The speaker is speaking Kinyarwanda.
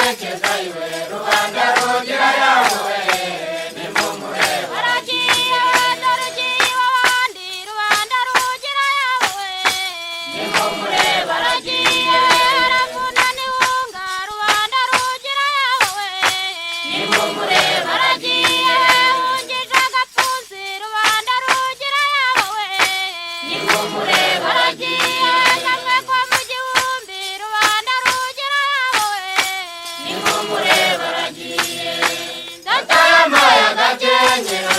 Yerekeza iwe, Rubanda rugira yawe, nimumurebe. Aragiye dore ugiye iw'abandi, Rubanda rugira yawe, Nimumurebe. Aragiye aravuna n'ihunga, Rubanda rugira yawe, Nimumurebe. Aragiye ahungije agapfunsi, Rubanda rugira yawe, Nimumurebe. Aragiye kamwe ko mu gihumbi, Rubanda rugira yawe, Nimumurebe aragiye. Data Yampaye agakenyero.